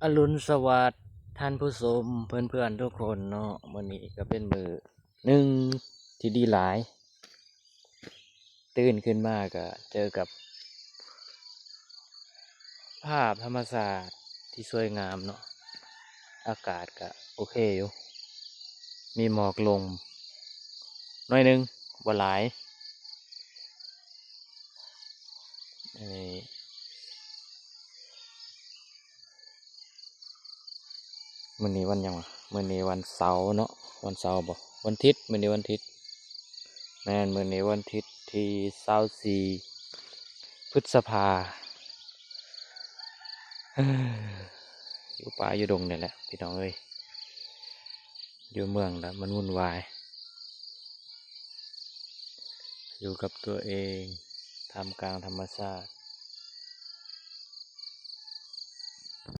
ອະລຸນສະຫວັດທ່ານຜູ້ຊົມ ເພື່ອນໆທຸກຄົນເນາະ. ມື້ນີ້ກໍເປັນມື້ໜຶ່ງທີ່ດີຫຼາຍ, ຕື່ນຂຶ້ນມາກໍເຈີກັບພາບທຳມະຊາດທີ່ສວຍງາມເນາະ. ອາກາດກໍໂອເຄຢູ່, ມີໝອກລົງໜ້ອຍໜຶ່ງ, ບໍ່ຫຼາຍ. ອັນນີ້ ມື້ນີ້ວັນຫຍັງວະ? ມື້ນີ້ວັນເສົາເນາະ, ວັນເສົາບໍ່? ວັນທິດ, ມື້ນີ້ວັນທິດ. ແມ່ນ, ມື້ນີ້ວັນທິດທີຊາວສີ່ ພຶດສະພາ. ຢູ່ປ່າຢູ່ດົງນີ້ແຫຼະ ພີ່ນ້ອງເອີຍ, ຢູ່ເມືອງລະມັນວຸ່ນວາຍ, ຢູ່ກັບຕົວເອງ ທ່າມກາງທຳມະຊາດ.